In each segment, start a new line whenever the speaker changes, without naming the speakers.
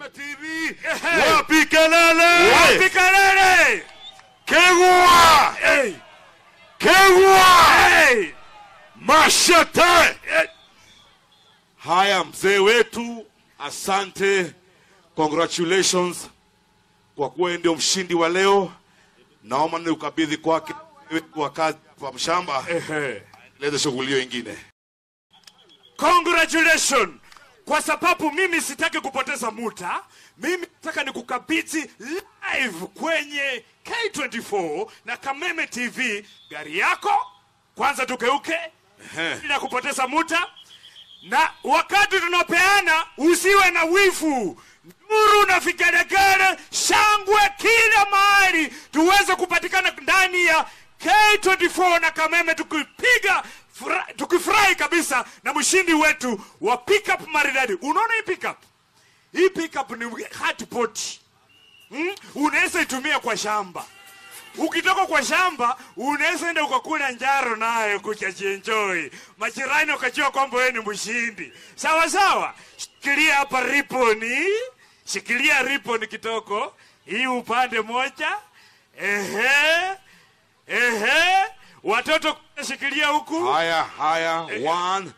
TV. Wapi kelele?
Wapi kelele?
Kegwa!
Hey!
Kegwa!
Hey!
Mashete! Haya, mzee wetu, asante. Congratulations kwa kuwa ndio mshindi wa leo. Naomba nikukabidhi kwake kwa kazi kwa mshamba. Leta shughuli hiyo ingine.
Congratulations. Kwa sababu mimi sitaki kupoteza muda, mimi nataka nikukabidhi live kwenye K24 na Kameme TV gari yako. Kwanza tukeuke bila kupoteza muda, na wakati tunapeana usiwe na wivu, nuru na vigelegele, shangwe kila mahali, tuweze kupatikana ndani ya K24 na Kameme tukipiga tukifurahi kabisa na mshindi wetu wa pickup maridadi. Unaona hii pickup? Hii pickup ni hardport. Unaweza itumia kwa shamba. Ukitoka kwa shamba, unaweza enda ukakula njaro nayo kuchajienjoy. Majirani wakajua kwamba wewe ni mshindi. Sawa sawa. Shikilia hapa riponi. Shikilia riponi kitoko. Hii upande moja. Ehe. Ehe. Watoto shikilia huku.
Haya, haya, one.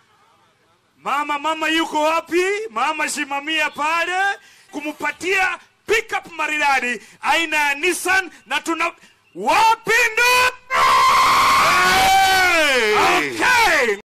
Mama, mama yuko wapi? Mama simamia pale kumupatia pickup maridadi aina ya Nissan, na tuna wapi ndo?
Hey!
Okay.